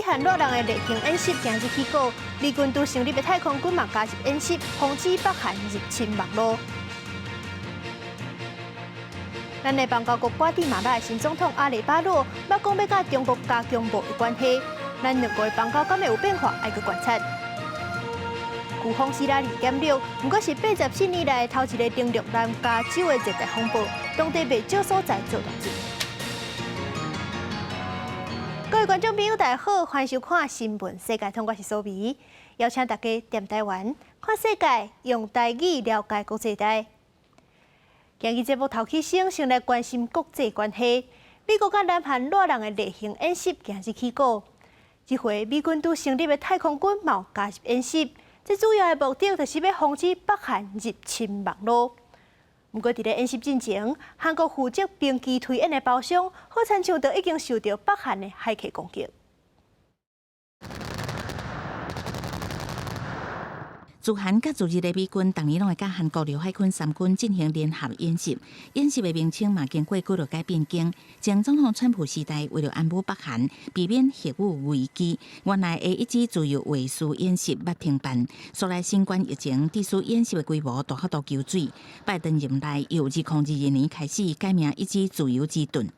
韓賴人的例行演習今日起鼓，美軍拄成立的太空軍嘛加入演習，防止北韓入侵網路。咱的邦交國瓜地馬拉的新總統阿雷巴洛，捌講欲佮中國加強貿易關係。咱兩國的邦交敢會有變化，愛閣觀察。颶風希拉里減弱，毋過是84年來頭一个登陸南加州的熱帶風暴，當地袂少所在做大水。各位觀眾朋友，大家好，歡迎收看《新聞世界通》，我是蘇美，邀請大家踮台灣看世界，用台語了解國際大。今日節目頭起先，先來關心國際關係。美國佮南韓賴人的例行演習今日起鼓，這回美軍拄成立的太空軍嘛加入演習，這主要的目的就是欲防止北韓入侵網路。毋過，佇咧演習進前，韓國負責兵機推演的包商，好親像就已經受著北韓的駭客攻擊。自韓佮自日的美軍，逐年攏會佮韓國陸海軍三軍進行聯合演習，演習的名稱嘛經過幾落改變更。前總統川普時代為著安撫北韓，避免核武危機，原來的一支自由衛士演習捌停辦。後來新冠疫情，致使演習的規模大幅度縮水。拜登任內由2022年開始改名一支自由之盾。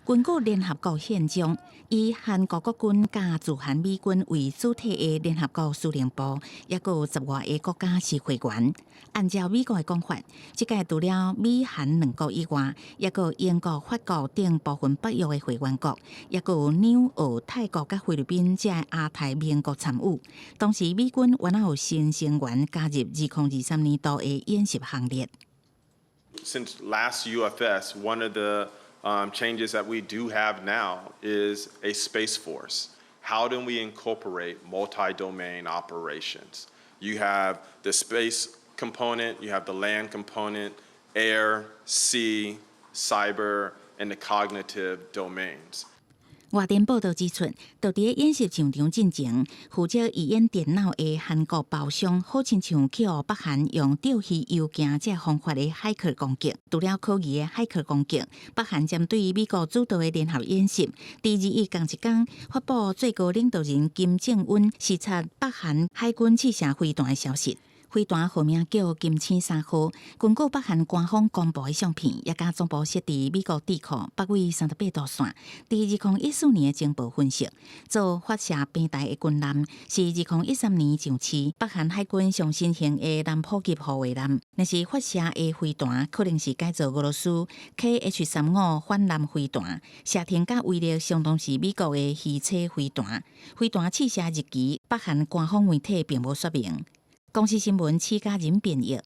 根據聯合國憲章，以韓國國軍佮駐韓美軍為主體的聯合國司令部，抑閣有十外个國家是會員。按照美國的講法，這屆除了美韓兩國以外，抑閣有英國、法國等部分北約的會員國，抑閣有紐澳、泰國佮菲律賓這亞太盟國參與。當時美軍原來有新成員加入2023年度的演習行列。 Since last UFS, one of the changes that we do have now is a space force. How do we incorporate multi-domain operations? You have the space component, you have the land component, air, sea, cyber, and the cognitive domains. 外電報導指出，佇咧演習場場進前，負責預演電腦的韓國包商，好親像去予北韓用釣魚郵件這方法的駭客攻擊。除了可疑的駭客攻擊，北韓針對美國主導的聯合演習，佇2日仝一工發布最高領導人金正恩視察北韓海軍試射飛彈的消息。飛彈號名叫金星三號。根據北韓官方公布的相片，也佮總部設佇美國智庫北緯38度線。佇2014年的情報分析，做發射平台的軍艦是2013年上市北韓海軍上新型的南浦級護衛艦。若是發射的飛彈，可能是改造俄羅斯 KH-35反艦飛彈，射程佮威力相當是美國的魚叉飛彈。飛彈試射日期，北韓官方媒體並無說明。公視新聞，施嘉仁編譯。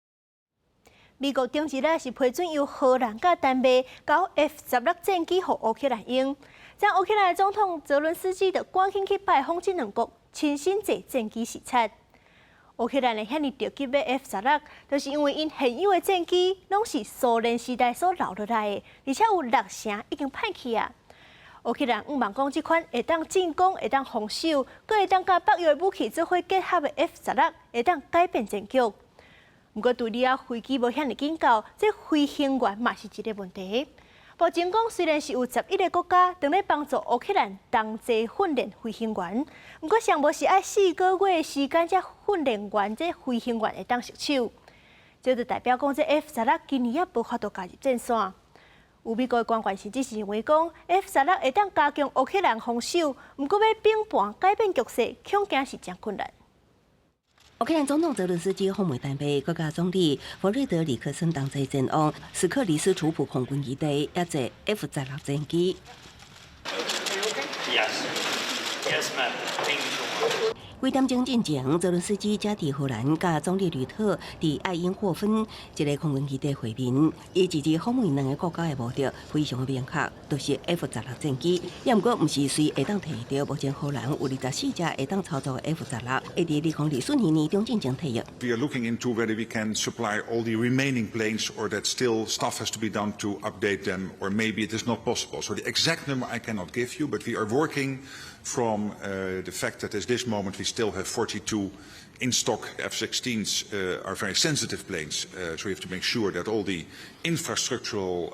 美國頂日咧是批准由荷蘭佮丹麥交 F-16戰機予烏克蘭用，這烏克蘭總統澤倫斯基就趕緊去拜訪這兩國，親身坐戰機視察。烏克蘭會遐爾著急欲 F-16，就是因為𪜶現有的戰機攏是蘇聯時代所留落來的，而且有六成已經歹去啊。烏克蘭向望講，這款會當進攻、會當防守，閣會當佮北約武器做伙結合的 F-16，會當改變戰局。毋過，除了飛機無遐爾緊到，這飛行員嘛是一个問題。目前講雖然是有11个國家正咧幫助烏克蘭同齊訓練飛行員，毋過上無是愛4個月的時間，才訓練完這飛行員會當熟手。這就代表講，這 F-16今年也無法度加入戰線。有美國的官員甚至是認為講，F-16會當加強烏克蘭防守，毋過欲反盤改變局勢，恐驚是誠困難。烏克蘭總統澤倫斯基訪問丹麥，閣佮總理弗瑞德里克森同齊前往斯克里斯楚普空軍基地，也坐 F-16戰機。 Yes. Yes, ma'am. Thank you so much. 幾點鐘進前，澤倫斯基才佇荷蘭佮總理呂特佇愛因霍芬一个空軍基地會面。伊這次訪問兩个國家的目的非常明確，就是 F-16戰機。也毋過毋是隨會當提著。目前荷蘭有24架會當操作的 F-16，會佇2024年年中進前退役。 We are looking into whether we can supply all the remaining planes or that still stuff has to be done to update them, or maybe it is not possible. So the exact number I cannot give you, but we are working from the fact that at this moment we still have 42 in stock. F-16s are very sensitive planes, so you have to make sure that all the infrastructural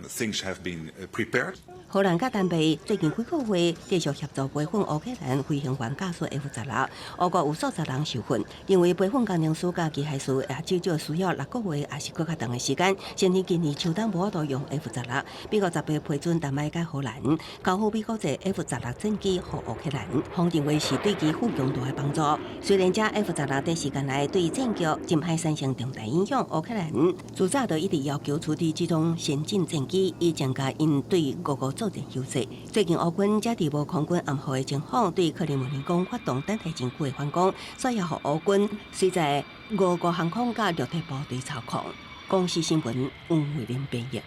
things have been prepared. 荷蘭佮丹麥最近幾個月繼續協助培訓烏克蘭飛行員駕駛 F 十六，烏國有數十人受訓，認為培訓工程師佮機械師也至少需要6個月，抑是閣較長的時間。甚至今年秋冬無法度用 F 十六。美國十八批准丹麥佮荷蘭交付美國製 F 十六戰機予烏克蘭，方認為是對其富強大的幫助。雖然這 F 十六短時間內對戰局真歹產生重大影響，烏克蘭自早就一直要求取得這種先進戰機，以增加𪜶對俄國作戰優勢。最近烏軍才佇無空軍暗號的情況，對克里姆林宮發動等待真久的反攻，所以予烏軍隨在俄國航空佮陸地部隊操控。公視新聞黃慧玲編譯。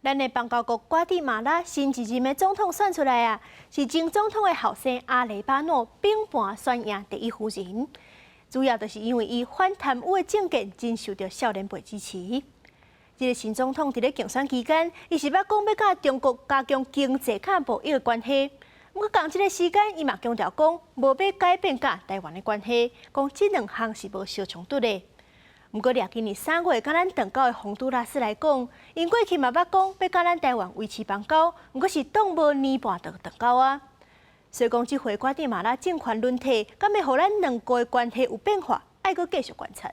咱的邦交國瓜地馬拉新一任的總統選出來啊，是前總統的後生阿雷巴諾並盤選贏第一夫人。主要就是因為伊反貪污的政見真受著少年輩支持。這个新總統佇咧競選期間，伊是捌講欲佮中國加強經濟佮貿易的關係。毋過仝一个時間，伊嘛強調講無欲改變佮台灣的關係，講這兩項是無相衝突的。毋過，掠今年3月佮咱斷交的宏都拉斯來講，𪜶過去嘛捌講欲佮咱台灣維持邦交，毋過是擋無年半就斷交啊。所以講，這回瓜地馬拉政權輪替，敢會予咱兩國的關係有變化？愛閣繼續觀察。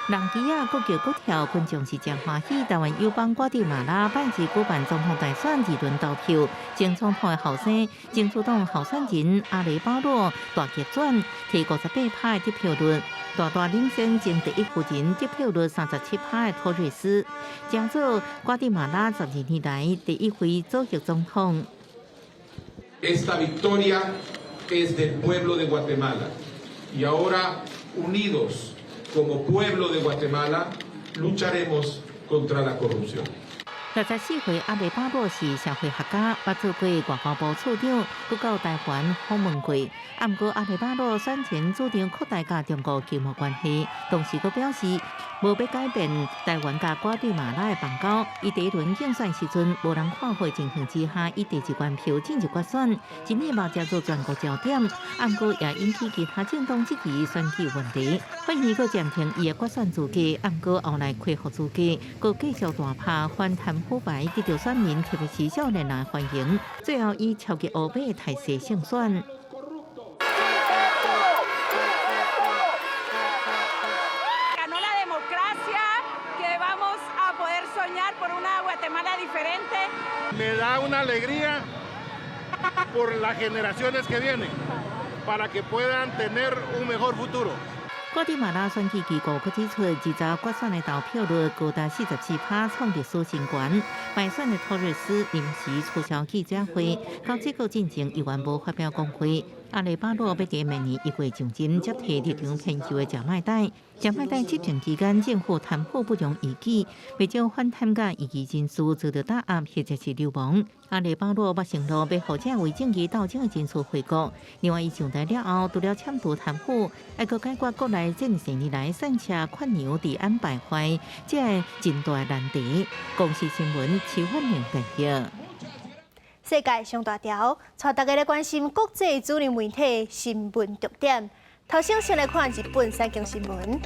人機仔閣叫閣跳，群眾是誠歡喜。台灣友邦瓜地馬拉拜二舉辦總統大選二輪投票，前總統的後生、真主黨候選人阿雷巴洛大逆轉，提58%的得票率，大大領先前第一夫人得票率37%的托瑞斯，成做瓜地馬拉12年來第一位左翼總統。 Esta victoria es del pueblo de Guatemala y ahora unidos como pueblo de Guatemala lucharemos contra la corrupción. 64歲阿雷巴洛是社會學家，捌做過外交部次長，閣到台灣訪問過。啊，毋過阿雷巴洛選前主張擴大佮中國經貿關係，同時閣表示無欲改變台灣佮瓜地馬拉的邦交。伊第一輪競選時陣無人看好情形之下，以第二關票進入決選，今年嘛成做全國焦點。啊，毋過也引起其他政黨質疑選舉問題。法院閣暫停伊的決選資格，啊，毋過後來恢復資格，閣繼續大拍反貪腐敗，得著選民特別是少年人歡迎。最後以超級烏馬的態勢勝選。 Ganó la democracia, que vamos a poder soñar por una Guatemala diferente. Me da una alegría por las generaciones que vienen, para que puedan tener un mejor futuro. 瓜地馬拉選舉機構閣指出，二十決選的投票率高達44%，創歷史新高。敗選的托瑞斯臨時取消記者會，到這個進前猶原無發表講話。阿雷巴洛欲佇明年1月上旬接替立場偏右的賈麥岱。賈麥岱執政期間，政府貪腐不容異議，袂少反貪佮異議人士遭著打壓或者是流亡。阿雷巴洛捌承諾欲予這為正義鬥爭的人士回國。另外，伊上台了後，除了攕除貪腐，還閣解決國內這濟年來散赤勸牛治安敗壞，這个真大難題。公視新聞徐婉玲編譯。世界上大條，帶大家來關心國際主流媒體新聞重點。頭先先來看日本產經新聞。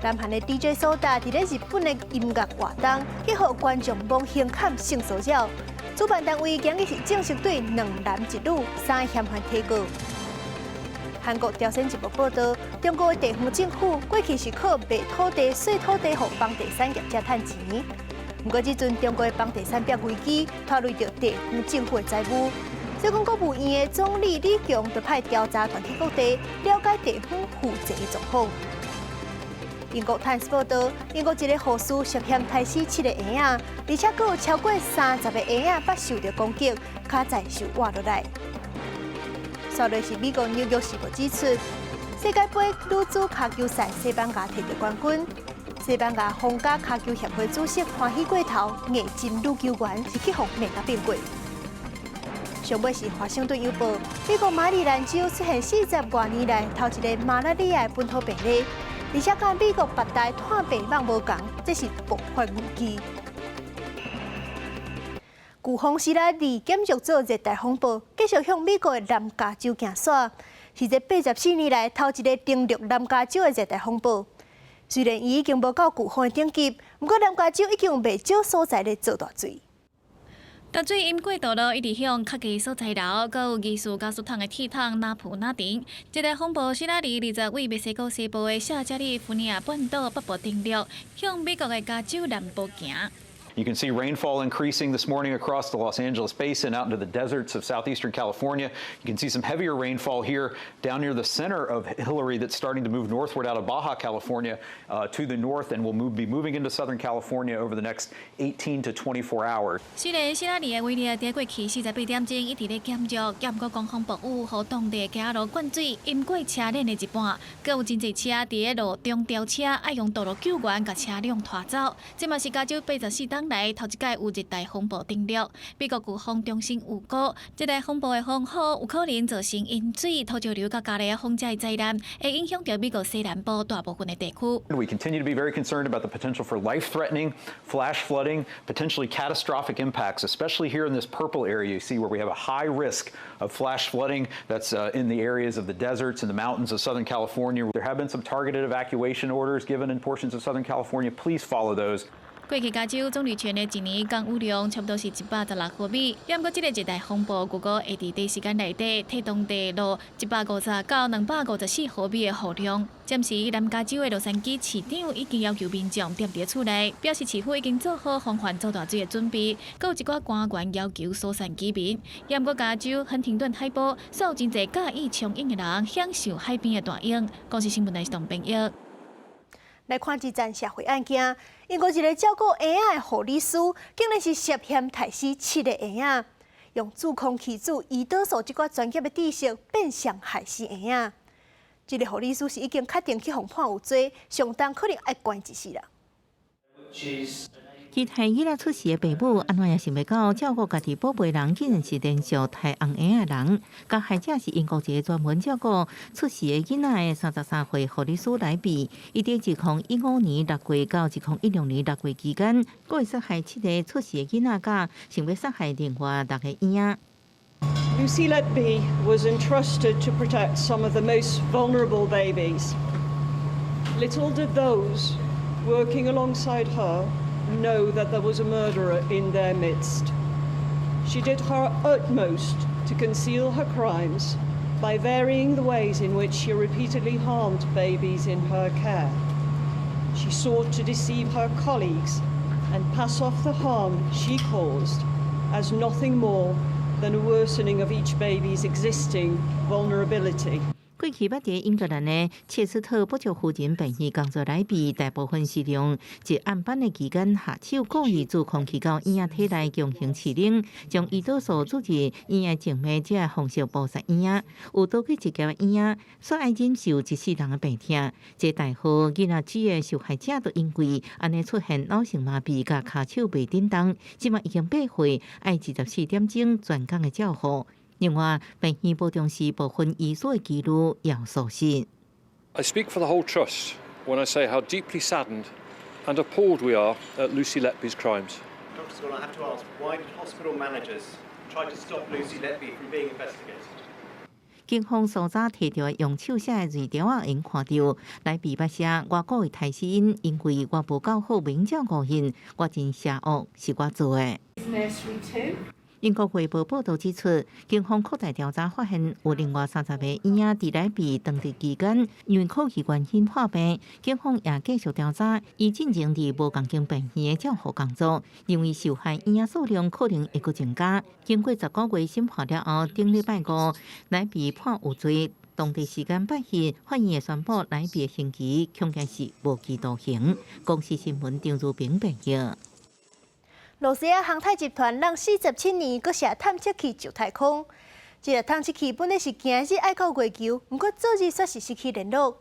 南韓的 DJ 蘇打佇咧日本的音樂活動，去予觀眾摸胸坎性騷擾。主辦單位今日是正式對兩男一女三个嫌犯提告。韓國朝鮮日報報導，中國的地方政府過去是靠賣土地、稅土地予房地產業者趁錢。毋過，這陣中國的房地產業危機拖累著地方政府的債務，所以講國務院的總理李強就派調查團去各地了解地方負債的狀況。英國《泰晤士報》報導，英國一个護士涉嫌刣死七个嬰仔，而且閣有超過30个嬰仔捌受著攻擊，跤再受挖落來。煞落是美國紐約時報指出，世界盃女子跤球賽西班牙摕著冠軍。西班牙皇家跤球協會主席歡喜過頭，硬斟女球員是去予罵甲變過。上尾是華盛頓郵報，美國馬里蘭州出現40外年來頭一个馬拉利亞的本土病例，而且佮美國別大傳病蠓無仝，這是爆發危機。颶風希拉里減弱做熱帶風暴，繼續向美國的南加州行紲，是這84年來頭一个登陸南加州的熱帶風暴。雖然伊已經無到颶風的等級，毋過南加州已經有袂少所在咧做大水。大水淹過道路，一直向較低所在流，閣有疑似瓦斯桶的鐵桶若浮若沉。這個風暴希拉里20位墨西哥西部的下加利福尼亞半島北部登陸，向美國的加州南部行。 You can see rainfall increasing this morning across the Los Angeles basin out into the deserts of southeastern California. You can see some heavier rainfall here down near the center of Hilary that's starting to move northward out of Baja California to the north and will be moving into Southern California over the next 18 to 24 hours. 雖然希拉里的威力佇過去48點鐘一直咧減弱，毋過狂風暴雨予當地的街路灌水，淹過車輪的一半，閣有真濟車佇咧路中吊車，愛用道路救援共車輛拖走。這嘛是加州84冬來頭一擺有熱帶風暴登陸。美國颶風中心預估，熱帶風暴的風雨有可能造成淹水、土石流佮加熱風這災難，會影響著美國西南部大部分的地區。 We continue to be very concerned about the potential for life-threatening flash flooding, potentially catastrophic impacts, especially here in this purple area you see where we have a high risk of flash flooding. That's in the areas of the deserts and the mountains of Southern California. There have been some targeted evacuation orders given in portions of Southern California. Please follow those. 過去加州棕櫚泉的一年降雨量差不多是116毫米，毋過這个熱帶風暴預估會佇短時間內底帶動地落150到254毫米的雨量。暫時南加州的洛杉磯市長已經要求民眾踮佇厝內，表示市府已經做好防範做大水的準備。閣有一寡官員要求疏散居民。毋過加州亨廷頓海埔，煞有真濟佮意衝湧的人享受海邊的大湧。公視新聞台董編譯。來看一件社會案件，英國一个照顧嬰仔的護理師，竟然是涉嫌刣死七个嬰仔，用注空氣注胰島素這寡專業的知識，變相害死嬰仔。這个護理師是已經確定去予判有罪，上重可能愛關一世人。伊刣囡仔出世的爸母，按怎也想袂到照顧家己寶貝人，竟然是連續刣尪嬰的人。加害者是英國一个專門照顧出世的囡仔的33歲護理師萊比。伊佇2015年6月到2016年6月期間，故意殺害七个出世的囡仔，佮想欲殺害另外六个嬰仔。 Lucy Letby was entrusted to protect some of the most vulnerable babies. Little did those working alongside her know that there was a murderer in their midst. She did her utmost to conceal her crimes by varying the ways in which she repeatedly harmed babies in her care. She sought to deceive her colleagues and pass off the harm she caused as nothing more than a worsening of each baby's existing vulnerability. 過去捌佇英格蘭的切斯特伯爵夫人病院工作萊比，大部分是用一暗班的期間下手故意注空氣到嬰仔體內強行飼奶，將胰島素注入嬰仔靜脈，這方式謀殺嬰仔。有多過一個嬰仔，煞愛忍受一世人的病痛。這大號囡仔主的受害者都因為按呢出現腦性麻痹佮跤手袂振動，這馬已經8歲，愛24點鐘全工的照護。另外，病院無重視部分醫師的記錄也屬實。 I speak for the whole trust when I say how deeply saddened and appalled we are at Lucy Letby's crimes. Dr. Scott, I have to ask, why did hospital managers try to stop Lucy Letby from being investigated? 警方搜查提著用手寫的字條仔，𪜶看著萊比捌寫我故意刣死𪜶，因為我無夠好免照顧𪜶，我真邪惡，是我做的。英國衛報報導指出，警方擴大調查，發現有另外30個嬰仔佇萊比當值期間，因為科技原因患病，警方也繼續調查，伊進前佇無仝間病院的照護工作，認為受害嬰仔數量可能會閣增加。經過10個月審判了後，頂禮拜五萊比判有罪。當地時間拜日，法院會宣布萊比的刑期恐驚是無期徒刑。公視新聞張如平編譯。露西亞航太集團用47年，閣射探測器上太空。這个探測器本來是今日愛到月球，毋過昨日煞是失去聯絡。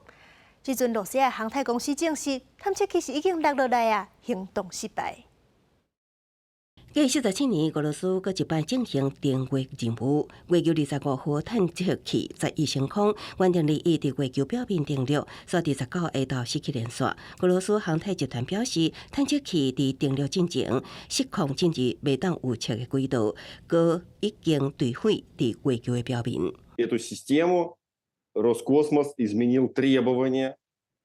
這陣露西亞航太公司證實，探測器是已經落落來啊，行動失敗。過47年，俄羅斯閣一擺進行登月任務，月球25號探測器11升空，完成21佇月球表面登陸，煞佇19下晝失去聯線。俄羅斯航太集團表示，探測器佇登陸進前失控進入袂當預測的軌道，閣已經墜毀佇月球的表面。 Эту систему Роскосмос изменил требования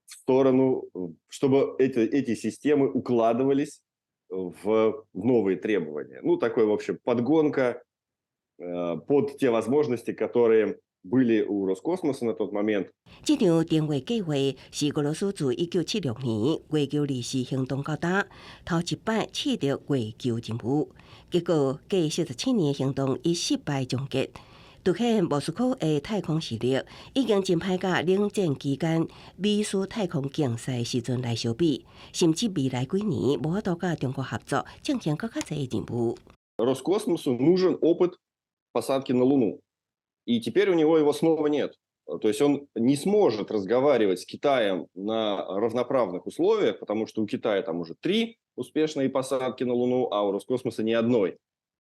в сторону, чтобы эти системы укладывались в новые требования. Ну, такой, в общем, подгонка под те возможности, которые были у Роскосмоса на тот момент. 這場登月計劃是俄羅斯自1976年月球二四行動到今頭一擺試著月球任務，結果過47年行動以失敗終結。凸顯莫斯科的太空實力已經真歹佮冷戰期間美蘇太空競賽時陣來相比，甚至未來幾年無法度佮中國合作進行閣較濟任務。 Роскосмосу нужен опыт посадки на Луну. И теперь у него его снова нет. То есть он не сможет разговаривать с Китаем на равноправных условиях, потому что у Китая там уже три успешные посадки на Луну, а у Роскосмоса ни одной.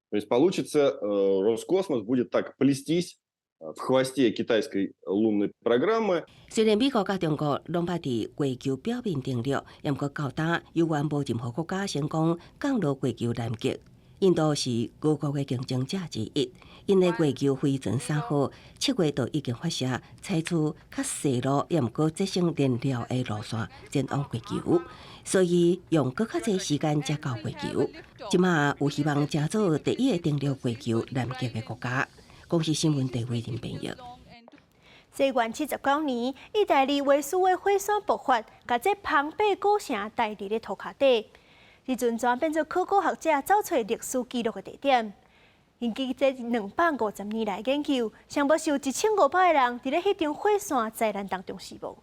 То есть получится, Роскосмос будет так плестись в хвосте китайской лунной программы. 雖然美國佮中國攏捌佇月球表面登陸，毋過到今猶原無任何國家成功降落月球南極。印度是俄國的競爭者之一，𪜶的月球飛船3號7月就已經發射，採取較細路也毋過節省燃料的路線前往月球，所以用閣較濟時間才到月球。這馬有希望成做第一個登陸月球南極的國家。公視新聞地位林編譯。西元79年，意大利維蘇威火山爆發，共這龐貝古城帶佇咧塗跤底。彼陣轉變做考古學者找揣歷史記錄的地點。根據這250年來研究，上無是有1500個人佇咧彼場火山災難當中死亡。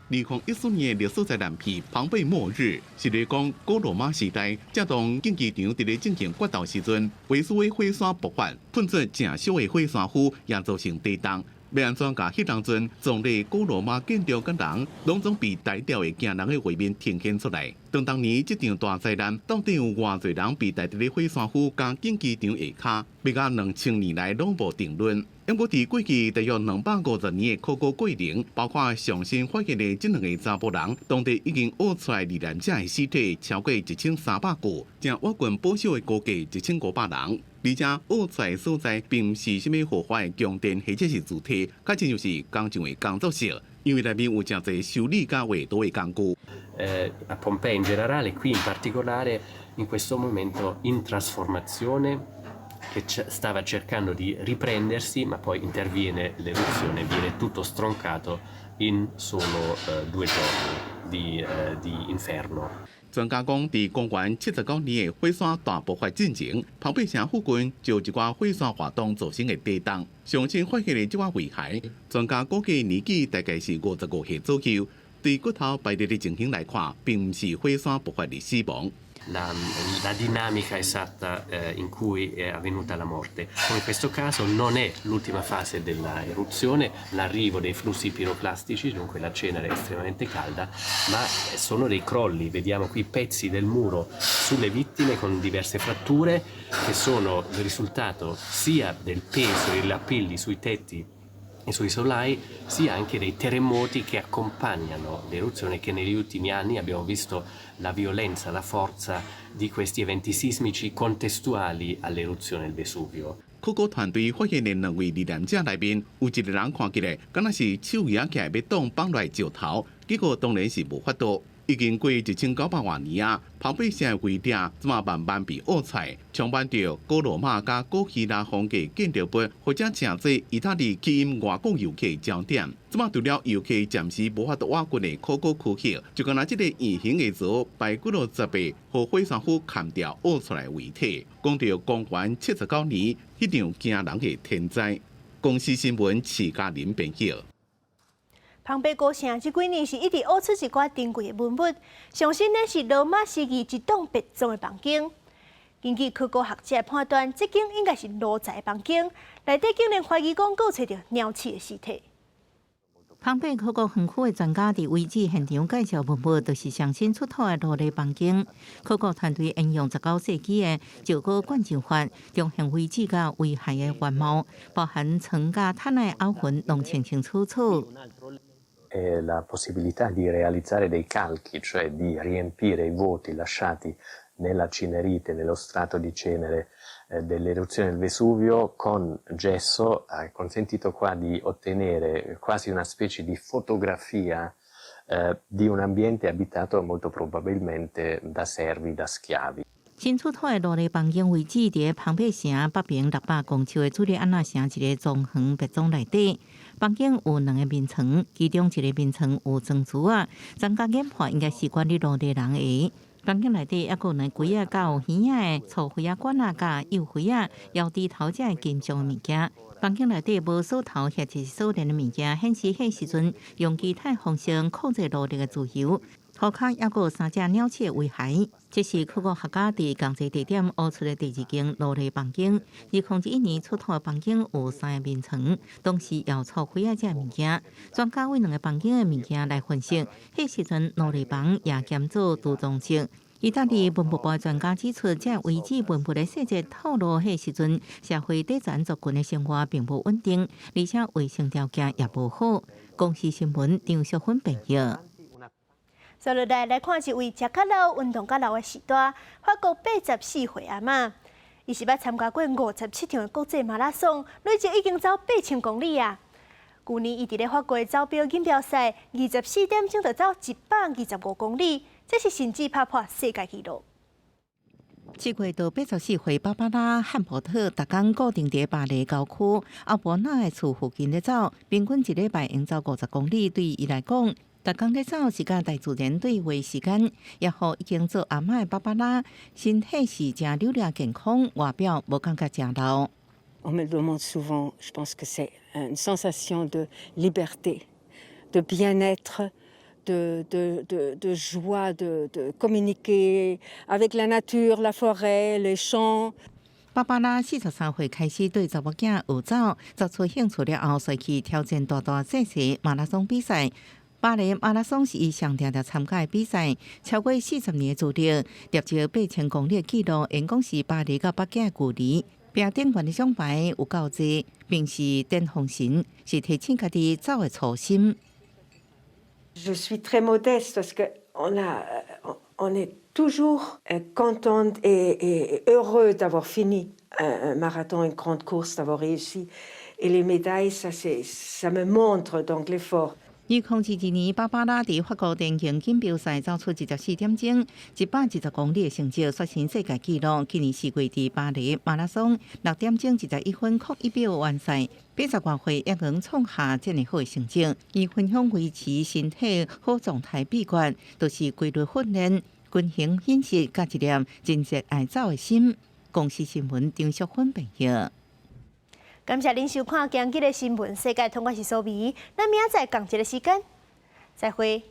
2014年歷史災難片《龐貝末日》是咧講古羅馬時代，這棟競技場佇咧進行決鬥時陣，維蘇威火山爆發，噴出誠燒的火山灰，也造成地動。欲按怎共彼當陣壯麗古羅馬建築佮人，攏總被呆掉的驚人的畫面呈現出來。當當年這場大災難，到底有偌濟人被帶佇咧火山灰佮競技場下跤，欲到2000年來攏無定論。毋過佇過去大約250年的考古過程，包括上新發現的這兩个查埔人，當地已經挖出來罹難者的屍體超過1300具，誠倚近保守的估計1500人。而且挖出來所在並毋是啥物豪華的宮殿或者是主體，較親像是工匠的工作室，因為內面有誠濟修理佮畫圖的工具。 A Pompei in generale, qui in particolare, in questo momento in trasformazione, che stava cercando di riprendersi, ma poi interviene l'eruzione, viene tutto stroncato in solo 2 giorni di inferno. 專家講，佇公元79年的火山大爆發進前，龐貝城附近就有一寡火山活動造成的地動。上新發現的這寡遺骸，專家估計年紀大概是55歲左右。對骨頭排列的情形來看，並毋是火山爆發的死亡。 La dinamica esatta in cui è avvenuta la morte. Come in questo caso non è l'ultima fase dell'eruzione, l'arrivo dei flussi piroclastici, dunque la cenere è estremamente calda, ma sono dei crolli. Vediamo qui pezzi del muro sulle vittime con diverse fratture che sono il risultato sia del peso dei lapilli sui tetti e sui solai, sia anche dei terremoti che accompagnano l'eruzione, che negli ultimi anni abbiamo visto la violenza, la forza di questi eventi sismici contestuali all'eruzione del Vesuvio. 考古團隊發現的兩位罹難者內面，有一个人看起來敢若是手舉起來欲擋放落石頭，結果當然是無法度。已經過1900外年啊，龐貝城的遺跡這馬慢慢被挖出來，充滿著古羅馬佮古希臘風格建築物，或者成做意大利吸引外國遊客的焦點。這馬除了遊客暫時無法度挖掘的考古區域，就敢若這个圓形的槽排幾落十個，予火山灰崁掉挖出來遺體。講著公元79年，彼場驚人的天災。公視新聞徐嘉玲編譯。龐貝古城這幾年是一直挖出一寡珍貴的文物，上新呢是羅馬時期一棟別葬的房間。根據考古學者判斷，這間應該是奴才房間，內底竟然懷疑講閣有揣著鳥鼠的屍體。龐貝考古園區的專家佇遺址現場介紹文物，就是上新出土的奴隸房間。考古團隊沿用19世紀的石膏灌漿法，重現遺址佮遺骸的原貌，包含床佮毯仔的凹痕，攏清清楚楚。 La possibilità di realizzare dei calchi, cioè di riempire i vuoti lasciati nella cinerite, nello strato di cenere dell'eruzione del Vesuvio con gesso, ha consentito qua di ottenere quasi una specie di fotografia di un ambiente abitato molto probabilmente da servi, da schiavi. 新出土的奴隸房間位置佇龐貝城北爿600公尺的朱利安納城一個莊園別莊內底。房間有兩个眠床，其中一个眠床有床褥仔，專家研判應該是管理奴隸人的。房間內底猶閣有兩櫃仔，佮有耳仔的粗灰仔管仔，佮幼灰仔、搖豬頭這个金屬的物件。房間內底無鎖頭或者是鎖鏈的物件，顯示彼時陣用其他方式控制奴隸的自由。塗跤猶閣有三隻鳥鼠的遺骸，這是考古學家佇仝一个地點挖出的第二間奴隸房間。2021年出土的房間有三个眠床，當時有粗灰仔這个物件。專家為兩个房間的物件來分析，彼時陣奴隸房也兼做儲藏室。意大利文物部的專家指出，這遺址文物的細節透露，彼時陣社會底層族群的生活並無穩定，而且衛生條件也無好。公視新聞張淑芬編譯。接落來來看一位食較老、運動較老的序大，法國84歲阿嬤，伊是捌參加過57場的國際馬拉松，累計已經走8000公里啊！舊年伊佇咧法國的走標錦標賽，24點鐘就走125公里，這是甚至拍破世界紀錄。7月到84歲芭芭拉漢伯特，逐工固定佇巴黎郊區奧伯納的厝附近咧走，平均一禮拜會走50公里。對伊來講，逐工咧走是佮大自然對話時間，也予已經做阿嬤的芭芭拉，身體是誠扭掠健康，外表無感覺誠老。 On me le demande souvent, je pense que c'est une sensation de liberté, de bien-être, de joie, de communiquer avec la nature, la forêt, les champs. 芭芭拉43歲開始對查某囝學走，走出興趣了後，隨去挑戰大大細細馬拉松比賽。巴黎馬拉松是伊上定定參加的比賽，超過40年的資歷，疊招8000公里的紀錄，應講是巴黎佮北京的距離。屏頂懸的獎牌有夠濟，並是頂峰神，是提醒家己走的初心。 Je suis très modeste parce que on est toujours contente et heureux d'avoir fini un marathon, une grande course, d'avoir réussi. Et les médailles, ça me montre donc l'effort. 2022年，芭芭拉佇法國田徑錦標賽走出24點鐘120公里的成績，刷新世界紀錄。去年4月佇巴黎馬拉松6點鐘21分01秒完賽，80外歲猶閣創下這麼好的成績。伊分享維持身體好狀態秘訣，就是規律訓練、均衡飲食，佮一粒真熱愛走的心。公視新聞張淑芬編譯。感謝您收看今日的新聞世界通，我是蘇美，咱明仔載仝一个時間，再會。